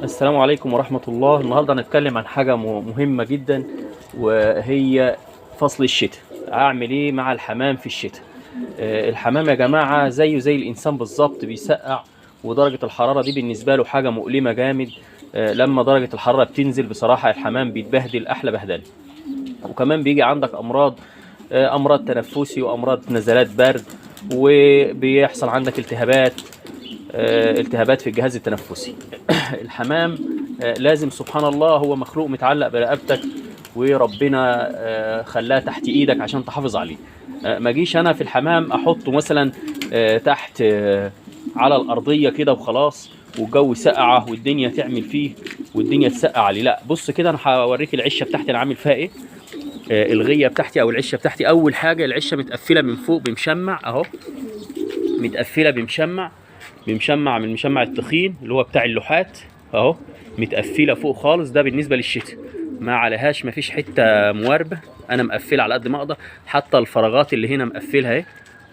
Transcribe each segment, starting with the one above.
السلام عليكم ورحمة الله. النهاردة هنتكلم عن حاجة مهمة جدا، وهي فصل الشتاء. أعمل إيه مع الحمام في الشتاء؟ الحمام يا جماعة زيه زي الإنسان بالظبط، بيسقع، ودرجة الحرارة دي بالنسبة له حاجة مؤلمة جامد. لما درجة الحرارة بتنزل بصراحة الحمام بيتبهدل أحلى بهدلة، وكمان بيجي عندك أمراض، أمراض تنفسي وأمراض نزلات برد، وبيحصل عندك التهابات، التهابات في الجهاز التنفسي. الحمام لازم سبحان الله هو مخلوق متعلق برقبتك، وربنا خلاه تحت ايدك عشان تحافظ عليه. ما جيش انا في الحمام احطه مثلا تحت على الارضية كده وخلاص، والجو سقعه والدنيا تعمل فيه والدنيا تسقع عليه. لا بص كده، انا هوريك العشه بتاعتي انا عامل فيها ايه. الغيه بتاعتي او العشه بتاعتي. اول حاجة العشه متقفله من فوق بمشمع اهو، متقفله بمشمع، بمشمع من المشمع التخين اللي هو بتاع اللوحات اهو، متقفله فوق خالص. ده بالنسبة للشتاء، ما عليهاش، ما فيش حتة مواربه، انا مقفلة على قد ما اقدر. حتى الفراغات اللي هنا مقفلها اهي،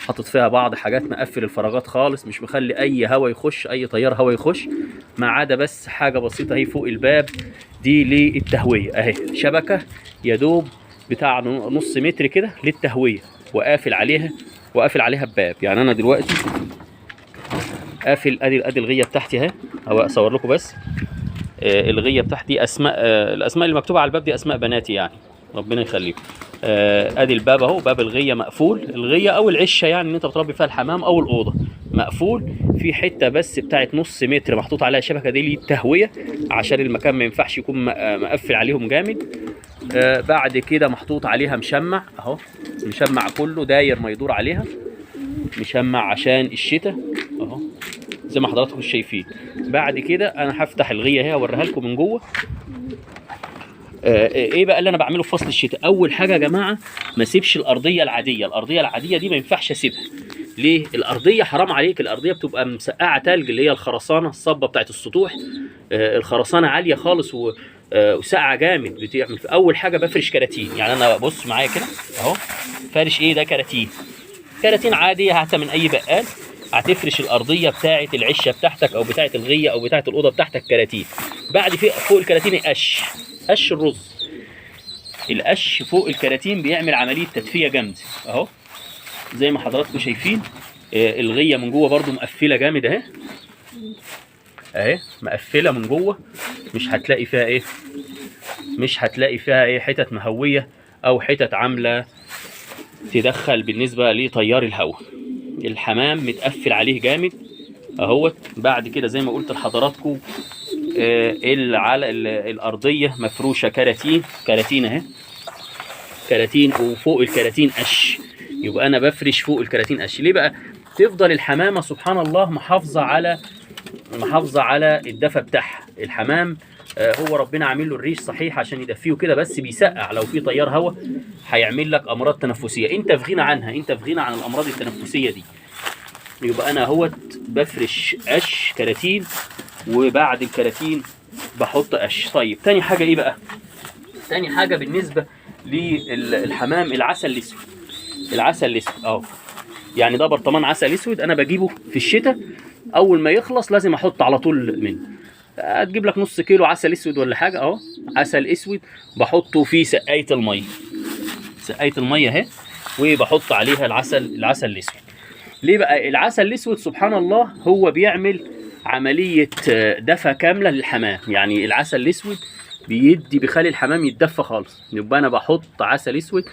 حاطط فيها بعض حاجات، مقفل الفراغات خالص، مش مخلي اي هواء يخش، اي تيار هواء يخش، ما عدا بس حاجة بسيطة اهي فوق الباب دي للتهويه اهي، شبكة يا دوب بتاع نص متر كده للتهويه، وقافل عليها، وقافل عليها بباب. يعني انا دلوقتي قافل، ادي الغيه بتاعتي اهي، اهو اصور لكم بس. الغيه بتاعتي اسماء، الاسماء اللي مكتوبة على الباب دي اسماء بناتي يعني، ربنا يخليكم. ادي الباب اهو، باب الغيه مقفول، الغيه او العشه يعني اللي انت بتربي فيها الحمام او الاوضة مقفول. في حتة بس بتاعت نص متر محطوط عليها شبكة دي للتهويه، عشان المكان ما ينفعش يكون مقفل عليهم جامد. بعد كده محطوط عليها مشمع اهو، مشمع كله داير ما يدور عليها، مشمع عشان الشتاء اهو زي ما حضراتكم شايفين. بعد كده انا هفتح الغيه اهي اوريها لكم من جوه. ايه بقى اللي انا بعمله في فصل الشتاء؟ اول حاجة يا جماعة ما اسيبش الارضية العادية، الارضية العادية دي ما ينفعش اسيبها. ليه؟ الارضية حرام عليك، الارضية بتبقى مسقعه تلج، اللي هي الخرسانه الصبه بتاعت السطوح، الخرسانه عالية خالص وسقعه جامد بتعمل. اول حاجة بفرش كراتين، يعني انا بص معايا كده اهو، فارش ايه ده؟ كراتين، كراتين عادية حتى من اي بقال. هتفرش الارضية بتاعه العشه بتاعتك او بتاعه الغيه او بتاعه الاوضة بتاعتك كراتين. بعد في فوق الكراتين قش، قش الرز، القش فوق الكراتين بيعمل عملية تدفئه جامدة اهو زي ما حضراتكم شايفين. الغيه من جوه برده مقفلة جامد اهي، اهي مقفلة من جوه، مش هتلاقي فيها ايه، مش هتلاقي فيها ايه حتت مهويه او حتت عامله تدخل بالنسبة لتيار الهواء. الحمام متقفل عليه جامد اهوت. بعد كده زي ما قلت لحضراتكم، على الارضية مفروشه كراتين، كراتين اهي، كراتين، وفوق الكراتين قش. يبقى انا بفرش فوق الكراتين قش. ليه بقى؟ تفضل الحمامة سبحان الله محافظة على الدفى بتاعها. الحمام هو ربنا عامل له الريش صحيح عشان يدفيه كده، بس بيسقع، لو في تيار هواء هيعمل لك امراض تنفسية انت في غنى عنها، انت في غنى عن الامراض التنفسية دي. يبقى انا اهوت بفرش قش كراتين، وبعد الكراتين بحط قش. طيب تاني حاجة ايه بقى؟ تاني حاجة بالنسبة للحمام العسل الاسود، العسل الاسود اهو، يعني ده برطمان عسل اسود انا بجيبه في الشتاء، اول ما يخلص لازم احط على طول منه. هتجيب لك نص كيلو عسل اسود ولا حاجة اهو، عسل اسود بحطه في سقاية المية، سقاية المية اهي، وبحط عليها العسل، العسل الاسود. ليه بقى العسل الاسود؟ سبحان الله هو بيعمل عملية دفى كاملة للحمام. يعني العسل الاسود بيخلي الحمام يتدفى خالص. يبقى انا بحط عسل اسود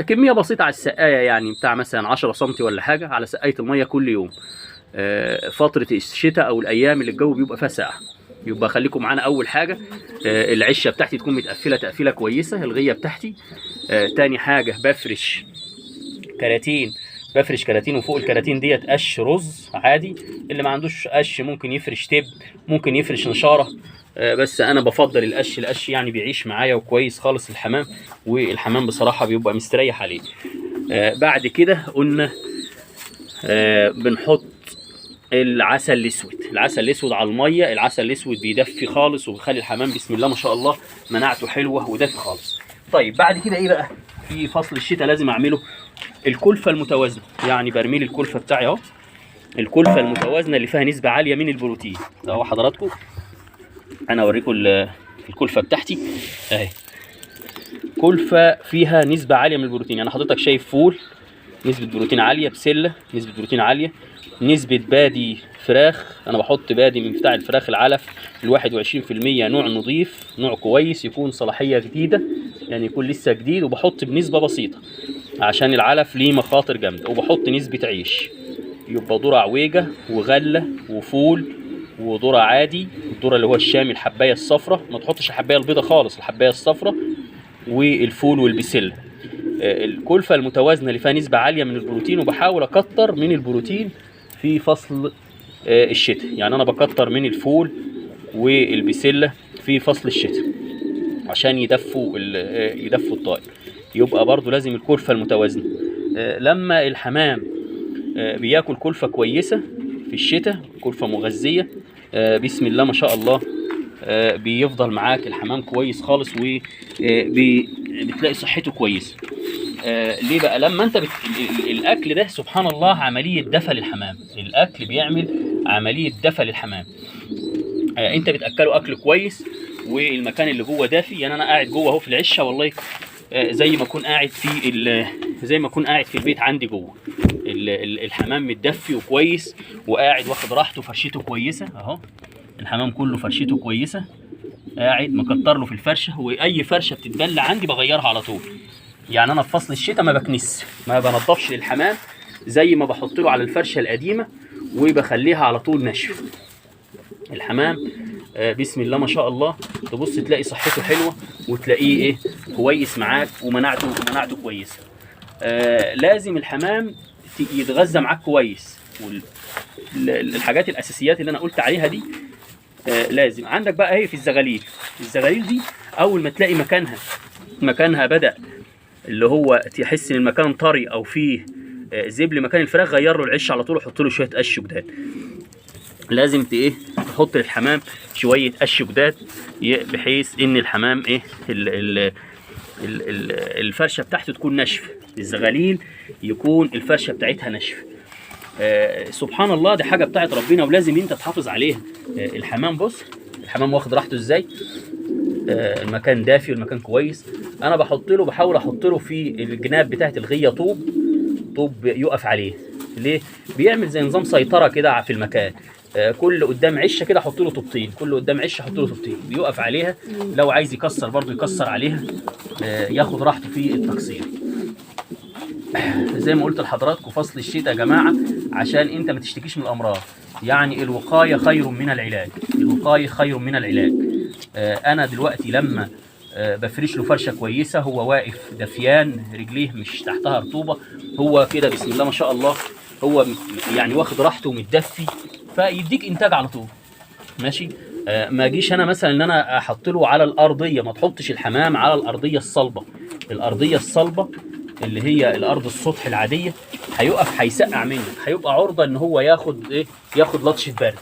كمية بسيطة على السقاية، يعني بتاع مثلا 10 سم ولا حاجة على سقاية المية كل يوم، فترة الشتاء او الايام اللي الجو بيبقى فيها ساقع. يبقى خليكم معانا. اول حاجة العشه بتاعتي تكون متقفله تقفيله كويسة، الغيه بتاعتي. تاني حاجة بفرش كراتين، بفرش كراتين، وفوق الكراتين ديت قش رز عادي. اللي ما عندوش قش ممكن يفرش تب، ممكن يفرش نشاره، بس انا بفضل القش. القش يعني بيعيش معايا وكويس خالص الحمام، والحمام بصراحة بيبقى مستريح عليه. بعد كده قلنا بنحط العسل الاسود، العسل الاسود على المية. العسل الاسود بيدفي خالص وبيخلي الحمام بسم الله ما شاء الله مناعته حلوة ودافي خالص. طيب بعد كده ايه بقى؟ في فصل الشتاء لازم اعمله الكلفة المتوازنه، يعني برميل الكلفة بتاعي اهو، الكلفة المتوازنه اللي فيها نسبه عالية من البروتين اهو حضراتكم. انا اوريكم الكلفة بتاعتي اهي، كلفه فيها نسبه عالية من البروتين. يعني حضرتك شايف فول نسبه بروتين عالية، بسلة نسبه بروتين عالية، نسبه بادي فراخ، انا بحط بادي من بتاع الفراخ العلف ال 21%، نوع نظيف نوع كويس، يكون صلاحية جديدة يعني يكون لسه جديد، وبحط بنسبة بسيطة عشان العلف ليه مخاطر جامدة. وبحط نسبه عيش، يبقى ذره عويجه وغله وفول وذره عادي، الذرة اللي هو الشامي الحبايه الصفراء، ما تحطش الحبايه البيضة خالص، الحبايه الصفراء والفول والبسله. الكلفة المتوازنه اللي فيها نسبه عالية من البروتين، وبحاول اكتر من البروتين في فصل الشتاء. يعني انا بكتر من الفول والبسله في فصل الشتاء عشان يدفوا يدفوا الطائر. يبقى برضو لازم الكلفة المتوازنه. لما الحمام بياكل كلفه كويسة في الشتاء، كلفه مغذيه، بسم الله ما شاء الله، بيفضل معاك الحمام كويس خالص، وبتلاقي صحته كويسة. ليه بقى؟ لما انت الاكل ده سبحان الله عملية دفى للحمام، الاكل بيعمل عملية دفى للحمام. انت بتاكله اكل كويس والمكان اللي جوه دافي. يعني انا قاعد جوه اهو في العشه، والله زي ما اكون قاعد في زي ما اكون قاعد في البيت عندي جوه. الحمام متدفي وكويس وقاعد واخد راحته، فرشته كويسة اهو، الحمام كله فرشته كويسة، قاعد مكتر له في الفرشة. واي فرشه بتتبلى عندي بغيرها على طول. يعني انا في فصل الشتاء ما بكنس، ما بنضفش للحمام، زي ما بحط له على الفرشة القديمة وبخليها على طول ناشفة. الحمام بسم الله ما شاء الله تبص تلاقي صحته حلوة، وتلاقيه ايه كويس معاك، ومناعته كويسة. لازم الحمام يتغذى معاك كويس، والحاجات الاساسيات اللي انا قلت عليها دي لازم. عندك بقى ايه في الزغاليل، الزغاليل دي اول ما تلاقي مكانها بدأ اللي هو تحس ان المكان طري او فيه زبل مكان الفراخ، غير له العش على طول وحط له شوية قش جداد. لازم ايه تحط للحمام شوية قش جداد، بحيث ان الحمام ايه الفرشة بتاعته تكون ناشفة، الزغاليل يكون الفرشة بتاعتها ناشفة. سبحان الله دي حاجة بتاعت ربنا ولازم انت تحافظ عليها. الحمام بص الحمام واخد راحته ازاي، المكان دافي والمكان كويس. انا بحط له، بحاول احط له في الجناب بتاعت الغيه طوب يقف عليه. ليه؟ بيعمل زي نظام سيطرة كده في المكان. كل قدام عشه كده احط له طوبتين، كل قدام عشه احط له طوبتين، بيقف عليها. لو عايز يكسر برضه يكسر عليها، ياخد راحته في التكسير. زي ما قلت لحضراتكم فصل الشتاء يا جماعة عشان انت ما تشتكيش من الامراض. يعني الوقاية خير من العلاج، الوقاية خير من العلاج. انا دلوقتي لما بفرش له فرشه كويسة، هو واقف دفيان، رجليه مش تحتها رطوبة، هو كده بسم الله ما شاء الله، هو يعني واخد راحته ومتدفي، فيديك انتاج على طول. ماشي. ما اجيش انا مثلا ان انا احط له على الارضية، ما تحطش الحمام على الارضية الصلبة. الارضية الصلبة اللي هي الارض السطح العادية هيقف هيسقع منك، هيبقى عرضه ان هو ياخد ايه، ياخد لطشه برد.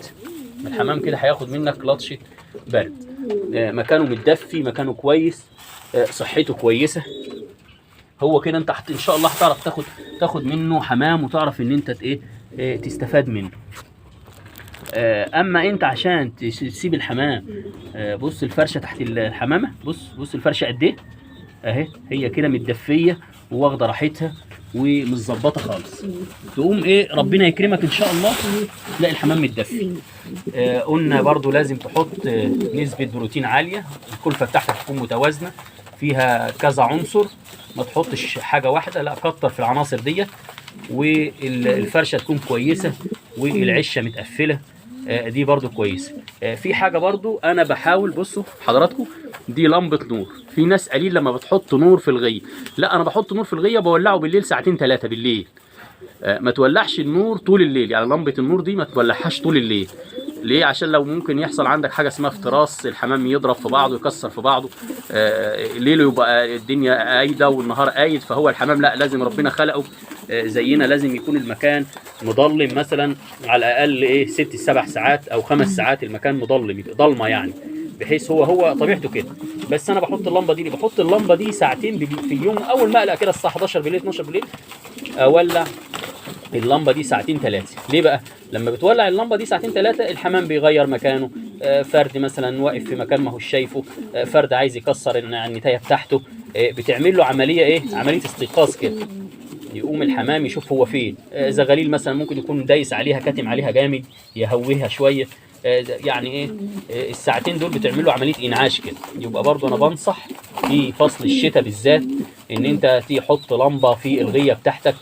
الحمام كده هياخد منك لطشه برد. مكانه متدفي، مكانه كويس، صحته كويسة، هو كده انت ان شاء الله هتعرف تاخد منه حمام، وتعرف ان انت ايه تستفاد منه. اما انت عشان تسيب الحمام، بص الفرشة تحت الحمامة، بص الفرشة قد ايه اهي، هي كده متدفيه وواخده راحتها ومتظبطه خالص. تقوم ايه ربنا يكرمك ان شاء الله تلاقي الحمام متدفي. قلنا برضو لازم تحط نسبه بروتين عالية، الكلفة بتاعتك تكون متوازنة فيها كذا عنصر، ما تحطش حاجة واحدة، لا كتر في العناصر ديت، والفرشه تكون كويسة والعشه متقفله، دي برضو كويسة. في حاجة برضو انا بحاول، بصوا حضراتكم دي لمبة نور. في ناس قليل لما بتحط نور في الغيه، لا انا بحط نور في الغيه بولعه بالليل ساعتين 3 بالليل. ما تولعش النور طول الليل، يعني لمبة النور دي ما تولعهاش طول الليل. ليه؟ عشان لو ممكن يحصل عندك حاجة اسمها افتراس، الحمام يضرب في بعضه ويكسر في بعضه، ليلة يبقى الدنيا قايدة والنهار قايد، فهو الحمام لا، لازم ربنا خلقه زينا، لازم يكون المكان مظلم مثلا على الاقل ايه 6 7 ساعات او 5 ساعات المكان مظلم، يبقى ضلمة يعني، بحيث هو طبيعته كده. بس انا بحط اللمبة دي، بحط اللمبة دي ساعتين في اليوم، اول ما اقلق كده الساعة 11 بالليل 12 بالليل اولع اللمبة دي ساعتين 3. ليه بقى؟ لما بتولع اللمبة دي ساعتين 3 الحمام بيغير مكانه، فرد مثلا واقف في مكان ما هوش شايفه، فرد عايز يكسر النتايه بتاعته، بتعمل له عملية ايه؟ عملية استيقاظ كده، يقوم الحمام يشوف هو فين. زغاليل مثلا ممكن يكون دايس عليها، كاتم عليها جامد، يهويها شوية. يعني ايه، الساعتين دول بتعمل له عملية انعاش كده. يبقى برضو انا بنصح في فصل الشتاء بالذات ان انت تحط لمبة في الغيه بتاعتك،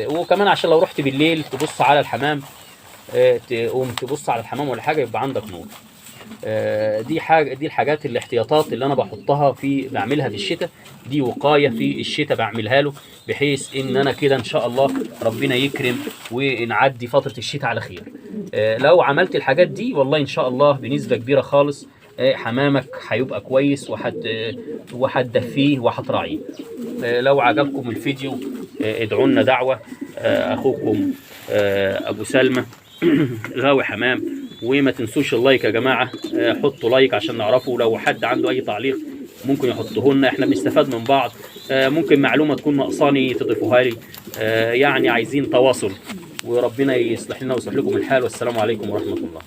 وكمان عشان لو رحت بالليل تبص على الحمام، تقوم تبص على الحمام ولا حاجة، يبقى عندك نور. دي حاجة، دي الحاجات الاحتياطات اللي انا بحطها في، بعملها في الشتاء، دي وقاية في الشتاء بعملها له، بحيث ان انا كده ان شاء الله ربنا يكرم ونعدي فترة الشتاء على خير. لو عملت الحاجات دي والله ان شاء الله بنسبة كبيرة خالص، حمامك هيبقى كويس، وهتدفيه وهتراعيه. لو عجبكم الفيديو، ادعوا لنا دعوه. اخوكم ابو سلمى غاوي حمام. وما تنسوش ال like يا جماعة، حطوا like عشان نعرفه. لو حد عنده اي تعليق ممكن يحطه لنا، احنا بنستفاد من بعض. ممكن معلومة تكون ناقصاني تضيفوها لي، يعني عايزين تواصل، وربنا يصلح لنا ويصلح لكم الحال. والسلام عليكم ورحمة الله.